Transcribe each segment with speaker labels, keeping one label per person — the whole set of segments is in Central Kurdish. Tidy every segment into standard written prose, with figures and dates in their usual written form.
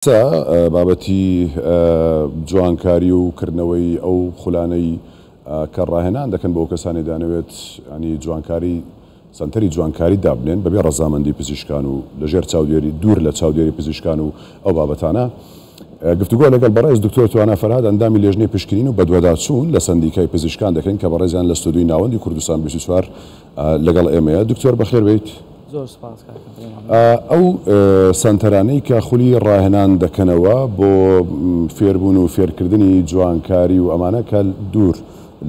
Speaker 1: ئێستا بابەتی جوانکاری و کردنەوەی ئەو خولانەی کە ڕاهێنان دەکەن بۆ کەسانی دانەوێت ینی جوانکاری سەنتەری جوانکاری دابنێن بەبێ ڕەزامەندی پزیشکان و لەژێر چاودێری دوور لە چاودێری پزیشکان و ئەو بابەتانە گفتوگۆ لەگەڵ بەڕێز دکتۆر توانا فەرهاد ئەندامی لێژنەی پشکنین و بەدواداچوون لە سەندیکای پزیشکان دەکەین کە بەڕێزیان لە ستۆدیۆی ناوەندی کوردستان 24 لەگەڵ ئێمەیە. دکتۆر بەخێر بێیت.
Speaker 2: زۆر سوپاس کاکە پەیمان.
Speaker 1: ئەو سەنتەرانەی کە خولی ڕاهێنان دەکەنەوە بۆ فێربوون و فێرکردنی جوانکاری و ئەمانە کە دوور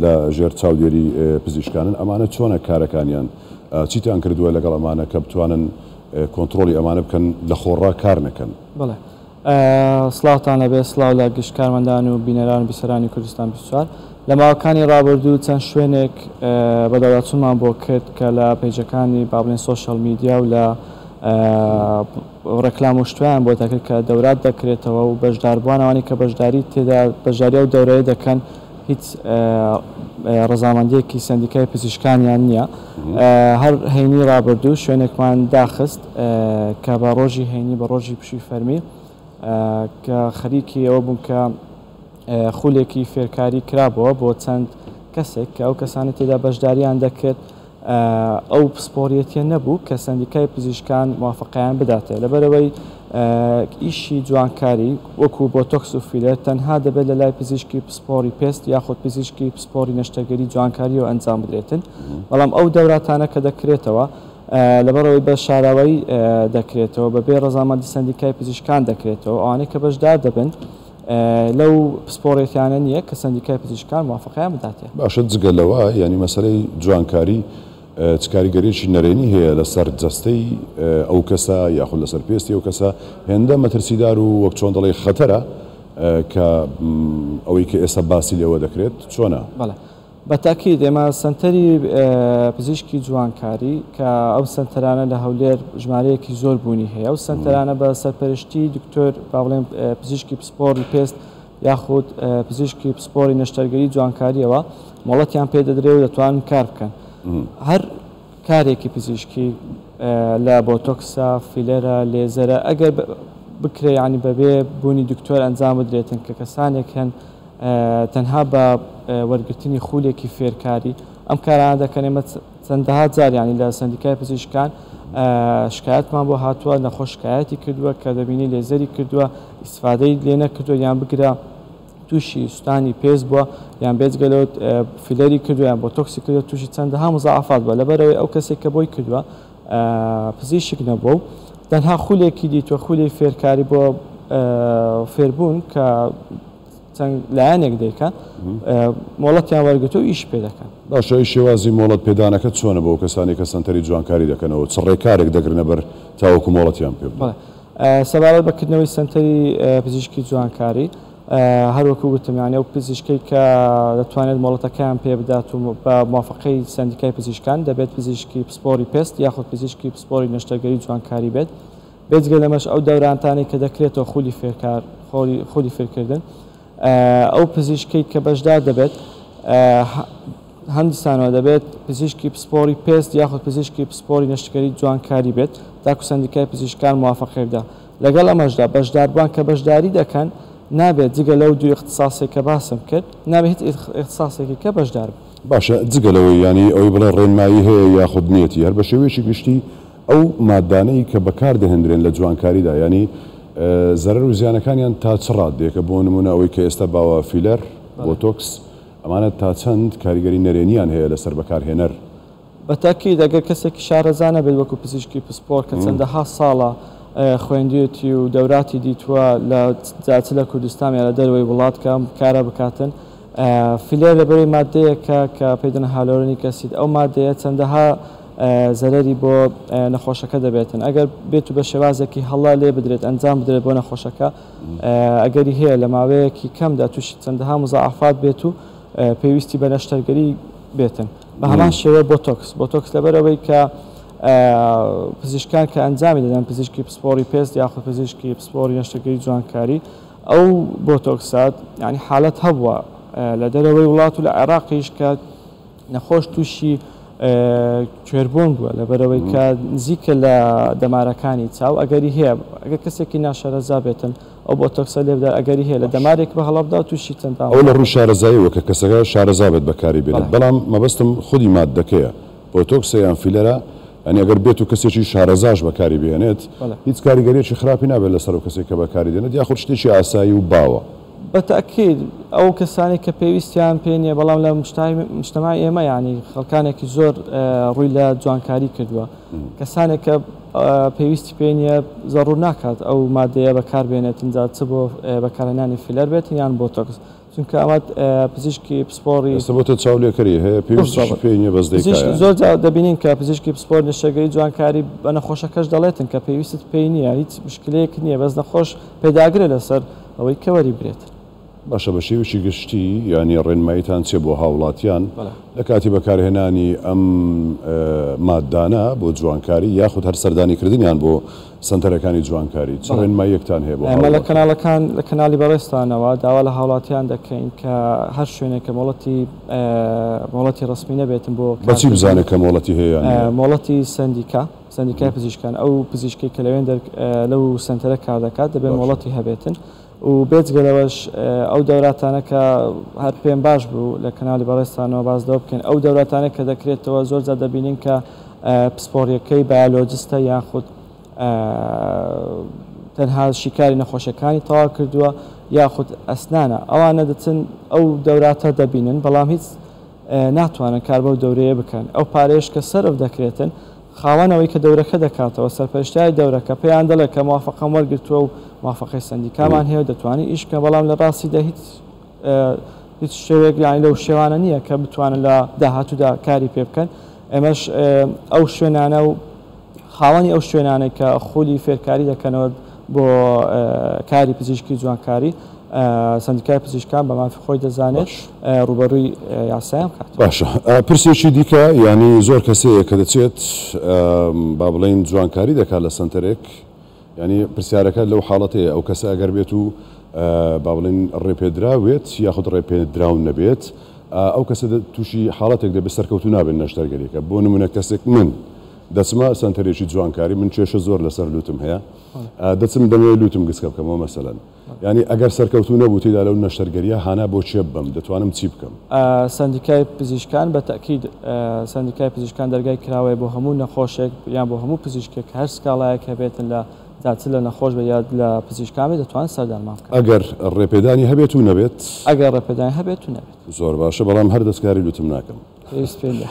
Speaker 1: لە ژێر چاودێری پزیشکانن ئەمانە چۆنە کارەکانیان چیتان کردووە لەگەڵ ئەمانە کە بتوانن کۆنتڕۆڵی ئەمانە بکەن لە خۆڕا کار نەکەن؟
Speaker 2: بەڵێ سڵاوتان لەبێ سڵاو لە گشت کارمەندان و بینەران و بیسەرانی کوردستان 24. لە ماوەکانی ڕابردوو چەند شوێنێک بەدواداچوونمان بۆ کرد کە لە پەیجەکانی با بڵێن social media و لە ڕێکلام و شتویان بۆ دەکرد کە دەورات دەکرێتەوە و بەشداربووان ئەوانەی کە بەشداری تێدا بەشداری ئەو دەورەیە دەکەن هیچ ڕەزامەندیەکی سەندیکای پزیشکانیان نییە. هەر هەینی ڕابردوو شوێنێکمان داخست کە بە ڕۆژی هەینی بە ڕۆژی پشووی فەرمی کە خەریکی ئەوە بوون کە خولێکی فێرکاری کرابەوە بۆ چەند کەسێک کە ئەو کەسانە تێدا بەشداریان دەکرد ئەو پسپۆڕیەتیە نەبوو کە سەندیکای پزیشکان موافقەیان بداتێ، لەبەرئەوەی ئیشی جوانکاری وەکو بۆتۆکس و فیلەر تەنها دەبێت لە لای پزیشکی پسپۆڕی پێست یاخود پزیشکی پسپۆڕی نەشتەرگەری جوانکاریەوە ئەنجام بدرێتن، بەڵام ئەو دەوراتانە کە دەکرێتەوە لەبەرئەوەی بە شاراوەیی دەکرێتەوە بەبێ ڕەزامەندی سەندیکای پزیشکان دەکرێتەوە، ئەوانەی کە بەشدار دەبن لەو پسپۆڕێتیانە نییە کە سەندیکای پزیشکان موافقەیان بداتێ.
Speaker 1: باشە جگە لەوە یانی مەسەلەی جوانکاری چ کاریگەریەکی نەرێنی هەیە لەسەر جەستەی ئەو کەسە یاخود لەسەر پێستی ئەو کەسە هێندە مەترسیدار و وەک چۆن دەڵێی خەتەرە کە ئەوەی کە ئێستا باسی لێوە دەکرێت چۆنە؟
Speaker 2: بەڵێ بە تەئکید ئێمە سەنتەری پزیشکی جوانکاری کە ئەو سەنتەرانە لە هەولێر ژمارەیەکی زۆر بوونی هەیە، ئەو سەنتەرانە بە سەرپەرشتی دکتۆر با بڵێن پزیشکی پسپۆڕی پێست یاخود پزیشکی پسپۆڕی نەشتەرگەری جوانکاریەوە مۆڵەتیان پێ دەدرێ و دەتوانن کار بکەن. هەر کارێکی پزیشکی لە بۆتۆکسە، فیلەرە، لێزەرە ئەگەر بکرێ یانی بەبێ بوونی دکتۆر ئەنجام بدرێتن کە کەسانێک هەن تەنها بە وەرگرتنی خولێکی فێرکاری ئەم کارانە دەکەن. ئێمە چەندەها جار یانی لە سەندیکای پزیشکان شکایەتمان بۆ هاتووە، نەخۆش شکایەتی کردووە کە دەبینی لێزەری کردووە ئیسفادەی لێ نەکردووە یان بگرە تووشی سوتانی پێست بووە یان بێجگە لەوە فیلەری کردووە یان بۆتۆکسی کردووە تووشی چەندەها مزاعەفات بووە لەبەرئەوەی ئەو کەسێک کە بۆی کردووە پزیشک نەبووە و تەنها خولێکی دیتووە خولی فێرکاری بۆ فێربوون کە چەند لایەنێک دەیکەن مۆڵەتیان وەرگرتووە و ئیشی پێ دەکەن.
Speaker 1: باشە ئەی شێوازی مۆڵەت پێدانەکە چۆنە بۆ کەسانەی کە سەنتەری جوانکاری دەکەنەوە چ ڕێکارێک دەگرنە بەر تاوەکو مۆڵەتیان پێ بدەن؟
Speaker 2: سەبارەت بە کردنەوەی سەنتەری پزیشکی جوانکاری هەر وەکو وتم یانی ئەو پزیشکەی کە دەتوانێت مۆڵەتەکەیان پێ بدات و بە موافقەی سەندیکای پزیشکان دەبێت پزیشکی پسپۆڕی پێست یاخود پزیشکی پسپۆڕی نەشتەرگەری جوانکاری بێت. بێجگە لەمەش ئەو دەورانتانەی کە دەکرێتەوە خولی فێرکار خولی فێرکردن ئەو پزیشکەی کە بەشدار دەبێت هەندیسانەوە دەبێت پزیشکی پسپۆری پێست یاخود پزیشکی پسپۆری نەشتگەری جوانکاری بێت تاکو سەندیکای پزیشکان موافقەی بدا. لەگەڵ ئەمەشدا بەشداربووان کە بەشداری دەکەن نابێت جگە لەو دوو ئیختیساسێک کە باسم کرد نابێت هیچ ئیختیساسێکی کە بەشدار بن.
Speaker 1: باشە جگە لەوەی یانی ئەوەی بڵێ ڕێنمایی هەیە یاخود نیەتی هەر بە شێوەیەکی گشتی ئەو مادانەی کە بەکار دەهێندرێن لە جوانکاریدا یانی زەرەر و زیانەکانیان تا چ ڕاددەیەکە بۆ نموونە ئەوەی کە ئێستا باوە فیلەر، بۆتۆکس، ئەمانە تا چەند کاریگەری نەرێنیان هەیە لەسەر بەکارهێنەر؟
Speaker 2: بە تەئکید ئەگەر کەسێکی شارەزا نەبێت وەکو پزیشکی پسپۆڕ کە چەندەها ساڵە خوێندویەتی و دەوراتی دیتووە لە جا چ لە کوردستان یا لە دەرەوەی وڵات کە ئەم کارە بکاتن فیلەر لەبەرەی ماددەیەکە کە پێی دەڵێن hyaluronic acid ئەو ماددەیە چەندەها زەرەری بۆ نەخۆشەکە دەبێتن ئەگەر بێت و بە شێوازێکی هەڵە لێ بدرێت ئەنجام بدرێت بۆ نەخۆشەکە ئەگەری هەیە لە ماوەیەکی کەمدا تووشی چەندەها مزاعەفات بێت و پێویستی بە نەشتەرگەری بێتن. بە هەمان شێوە بۆتۆکس، بۆتۆکس لەبەرئەوەی کە پزیشکان کە ئەنجامی دەدەن پزیشکی پسپۆڕی پێست یاخود پزیشکی پسپۆڕی نەشتەرگەری جوانکاری ئەو بۆتۆکسات یعنی حالەت هەبووە لە دەرەوەی وڵات و لە عێراقیش کە نەخۆش تووشی کوێربوون بووە لەبەرئەوەی کە نزیکە لە دەمارەکانی چاو ئەگەری هەیە ئەگەر کەسێکی ناشارەزا بێتن. ئەو بۆتۆکسە لێ بدات ئەگەری هەیە لە دەمارێک بە هەڵە بدا و تووشی چەندان
Speaker 1: ئەوە لە ڕووی شارەزاییەوە کە کەسەکە شارەزا بێت بەکاری بێنێت، بەڵام مەبەستم خودی ماددەکەیە، بۆتۆکسە یان فیلەرە، یانی ئەگەر بێت و کەسێکی شارەزاش بەکاری بهێنێت هیچ کاریگەرییەکی خراپی نابێت لەسەر ئەو کەسەی کە بەکاری دێنێت یاخود شتێکی ئاسایی و باوە.
Speaker 2: بە تەئکید ئەو کەسانەی کە پێویستیان پێ نییە، بەڵام لە مجتەمەعی ئێمە یانی خەڵکانێکی زۆر ڕووی لە جوانکاری کردووە، کەسانێک کە پێویستی پێ نییە زەڕوور ناکات ئەو مادەیە بەکار بێنێت جا چ بۆ بەکارهێنانی فیلەر بێت یان بۆتۆکس چونکە ئەمە پزیشکی پسپۆڕی
Speaker 1: ئێستا بۆتە چاولێکەری هەیە پێویستیشی پێی نییە بەس دەیکا
Speaker 2: پزیشک زۆر جار دەبینین کە پزیشکی پسپۆر نەشتەرگەری جوانکاری بە نەخۆشەکەش دەڵێتن کە پێویستت پێی نییە هیچ مشکلەیەک نییە بەس نەخۆش پێداگرە لەسەر ئەوەی کە وەریبرێت.
Speaker 1: باشە بە شێوەیەکی گشتی یانی ڕێنماییتان چیە بۆ هاوڵاتیان لە کاتی بەکارهێنانی ئەم ماددانە بۆ جوانکاری یاخود هەر سەردانی کردنیان بۆ سەنتەرەکانی جوانکاری چ ڕێنماییەکتان هەیە بۆ
Speaker 2: ئێمە لە کەناڵەکان لە کەناڵی بەڕێزتانەوە داوا لە هاوڵاتیان دەکەین کە هەر شوێنێک کە مۆڵەتی مۆڵەتی ڕەسمی نەبێتن بۆ
Speaker 1: بەچی بزانێت کە مۆڵەتی هەیە یان نییە؟
Speaker 2: مۆڵەتی سەندیکا سەندیکای پزیشکان ئەو پزیشکەی کە لەوێن لەو سەنتەرە کار دەکات دەبێت مۆڵەتی هەبێتن و بێجگە لەوەش ئەو دەوراتانە کە هەر پێم باش بوو لە کەناڵی بەڕێزتانەوە باس لەوە بکەین ئەو دەوراتانە کە دەکرێتەوە زۆر جار دەبینین کە پسپۆڕیەکەی بایۆلۆجستە یاخود تەنها شیکاری نەخۆشیەکانی تەواو کردووە یاخود ئەسنانە ئەوانە دەچن ئەو دەوراتە دەبینن بەڵام هیچ ناتوانن کار بەو دەورەیە بکەن، ئەو پارەیەش کە سەرف دەکرێتن، خاوەن ئەوەی کە دەورەکە دەکاتەوە، سەرپەرشتیاری دەورەکە، پێیان دەڵێت کە موافەقەم وەرگرتووە و موافەقەی سەندیکامان هەیە و دەتوانین ئیش بکەن، بەڵام لە ڕاستیدا هیچ هیچ شێوەیەک یانی لەو شێوانە نییە کە بتوانن لە داهاتوودا کاری پێ بکەن. ئێمەش ئەو شوێنانە و خاوەنی ئەو شوێنانەی کە خولی فێرکاری دەکەنەوە بۆ کاری پزیشکی جوانکاری، سەندیکای پزیشکان بە مافی خۆی دەزانێت ڕووبەرووی یاسایان بکاتەوە.
Speaker 1: باشە پرسێکی دیکە یانی زۆر کەس هەیە کە دەچێت با بڵێین جوانکاری دەکات لە سەنتەرێک یانی پرسیارەکە لەو حاڵەتەیە ئەو کەسە ئەگەر بێت و با بڵێین ڕێپێدراو بێت یاخود ڕێپێدراو نەبێت ئەو کەسە تووشی حاڵەتێک دەبێت سەرکەوتوو نابێت نەشتەرگەریەکە بۆ نمونە کەسێک من دەچمە سەنتەرێکی جوانکاری من کێشە زۆر لەسەر لوتم هەیە دەچم دەمەوێت لوتم گسکە بکەمەوە مەسەلەن یانی ئەگەر سەرکەوتوو نەبوو تێدا لەو نەشتەرگەریە هانا بۆ کێ ببەم دەتوانم چی بکەم؟
Speaker 2: سەندیکای پزیشکان بە تەئکید سەندیکای پزیشکان دەرگای کراوەیە بۆ هەموو نەخۆشێک یان بۆ هەموو پزیشکێک کە هەر سکاڵایەک هەبێتن لە جا چ لە نەخۆش بێت یا لە پزیشکان بێت دەتوانن سەردانمان بکەن.
Speaker 1: ئەگەر ڕێپێدانی هەبێت و نەبێت؟
Speaker 2: ئەگەر ڕێپێدانی هەبێت و نەبێت.
Speaker 1: زۆر باشە بەڵام هەر دەستکاری لوتم ناکەم.
Speaker 2: پێویست پێ نیە.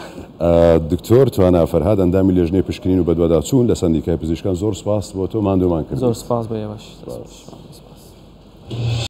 Speaker 1: دکتۆر توانا فەرهاد ئەندامی لێژنەی پشکنین و بەدواداچوون لە سەندیکای پزیشکان زۆر سوپاس بۆ تۆ ماندوومان کردیت.
Speaker 2: زۆر سوپاس بۆ ئێوەش. دەست خۆش.